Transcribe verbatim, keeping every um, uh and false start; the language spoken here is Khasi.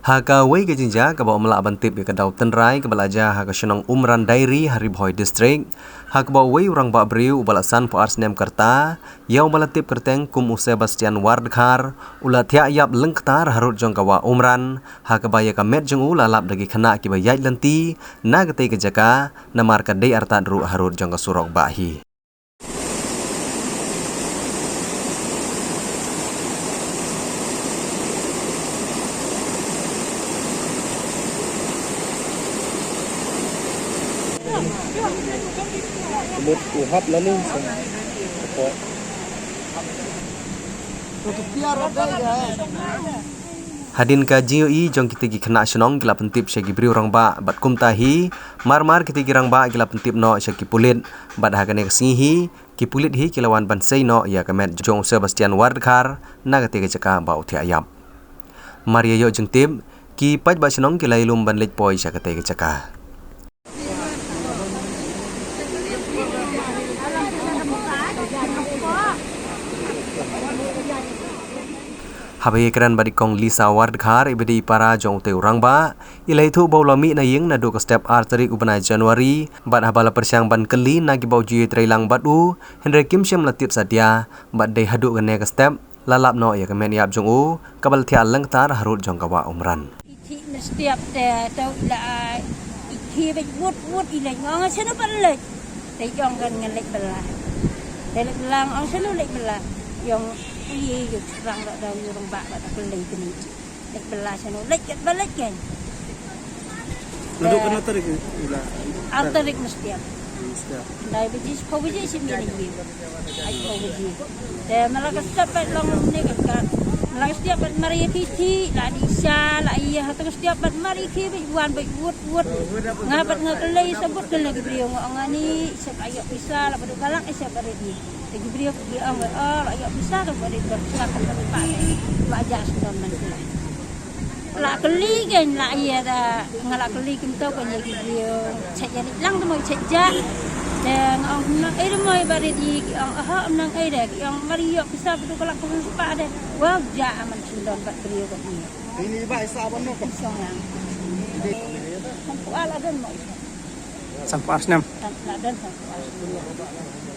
Ha kawei ka jingjia kaba ym lah ban tip ïa ka daw tynrai kaba la jia ha ka shnong Umran Diary ha Ri Bhoi District, ha kaba uwei u rangbah briew uba la san phew ar snem ka rta, ïa uba la tip kyrteng kum u Sebastian Wardkhar, u la thiah ïap lyngktar harud jong ka wah Umran, ha kaba ïa ka met jong u la lap da ki khynnah kiba ïaid lynti na katei ka jaka, namar ka dei artat ruh harud jong ka surok bah hi. Hadien ka jingïohi jong kitei ki khynnah shnong ki la pyntip sha ki briew rangbah bad kumta hi, mar mar kitei ki rangbah ki la pyntip noh sha ki pulit, bad ha kane ka sngi hi, ki pulit hi ki la wan ban sei noh ïa ka met jong u Sebastian Wardkhar na katei ka jaka ba u thiah ïap. Mar ïa ïoh jingtip, ki paidbah shnong ki la ïalum ban leit poi sha katei ka jaka. Haba ïakren bad i Kong Lisa Wardkhar iba dei i para jong utei u rangbah, i la ïathuh ba u la mih na ïing naduh ka step ar tarik u bnai January, bad haba la pyrshang ban kylli na kiba u ju ïatreilang bad u, hynrei kim shym la tip satia, bad dei haduh kane ka step la lap noh ïa ka met ïap jong u kaba la thiah lyngktar harud jong ka wah Umran. I thik mynstep te to i la, i khie bad wut wut i leit, nga ong shano pat leit. Te i ong kan ngan leit bylla. Te leit bylla, nga ong shano leit bylla. I ong, ïa ïa shrang da da ïa rangbah da da kylli kane. Leit bylla shano leit kat ba leit kan. Naduh katno tarik i la? Ar tarik mynstep. Mynstep. Lai baje, shiphew baje shi mynstep. Ai phew baje. Te ma la ka step pat long ne ka ka. Ma la ka step pat mar ïa ki thik la dih sha la ïa ha, te ka step pat mar ïa ki bad wan bad wut wut. Nga pat nga kylli sha bad kylli ki briew, nga ong ani sha ba ïoh pisa la ba dei ka lak sha ba ready. Te ki briew ki ong, oh, la ïoh pisa ka ba dei ka lak ka ba dei pa. Ba ja sdom man ki la. La kylli kan la ïa da, nga la kylli kumto kan ïa ki briew. Chet ïa leit lang te mo chet ja. Te nga ong nang ai de mo ba ready, ki ong aha nang ai de, ki ong mar ïoh pisa ba dei ka lak ka ba dei pa de. Wow, ja aman sdom bad briew ka ni. Ini ba isa ban no ka. Song lang. Sangphew ar la don mo. Sangphew ar snem. Sang la don sangphew ar snem.